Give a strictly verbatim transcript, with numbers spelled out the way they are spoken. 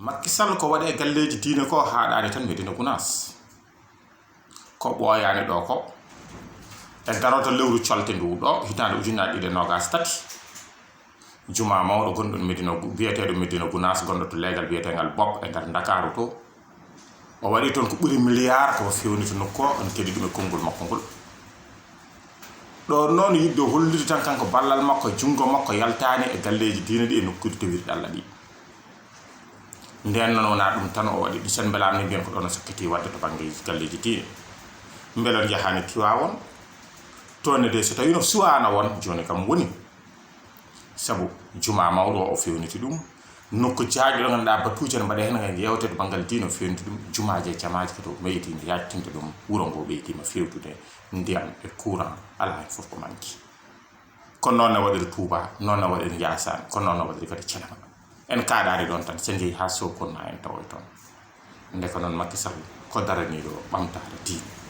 Macky Sall ko waɗi e galleeji diine ko haaɗaani tan Médina Gounass. Ko ɓooyaani ɗo ko, e darota lewru colte ndu ɗo, hitaande ujunnaji ɗiɗi e noogas tati, juma mawɗo gonɗo Médina Gou-, biyeteeɗo Médina Gounass, gonɗo to leegal biyeteengal Bopp e nder Ndakaaru to. O waɗi toon ko ɓuri milliard ko feewni to nokku o, on keɗi ɗum e konngol makko ngol. Ɗo noon yiɗde hollude tan kanko ballal makko, junngo makko yaltaani e galleeji diine ɗi e nokkuuji tewirɗi Allah ɗi. Ndeen noon wonaa ɗum tan o waɗi, ɗi sen mbelaami mbiyen ko ɗoon o sakkiti waɗde to bannge galleeji diine. Mbele on njahaani Tiwaawoon? Toon ne de so tawii no suwaano won, jooni kam woni. Sabu juma mawɗo o fewniti ɗum, nokku jaajɗo ɗo ngannduɗaa batuuji ne mbaɗe heen, ngal yewteede banngal diine o fewniti ɗum, jumaaji e jamaaji kadi o ɓeydii yaaccinde ɗum, wuro ngo ɓeydiima feewtude, ndiyam e courant alaa heen fof ko manki. Kono noon ne waɗiri Touba, noon ne waɗiri Ndiassane, kono noon ne waɗiri kadi Thiénaba. En kaaɗaani ɗoon tan, so en njehii haa Sokone ma en tawoy toon. Nde ko noon Macky Sall ko daraniiɗo ɓamtaare diine.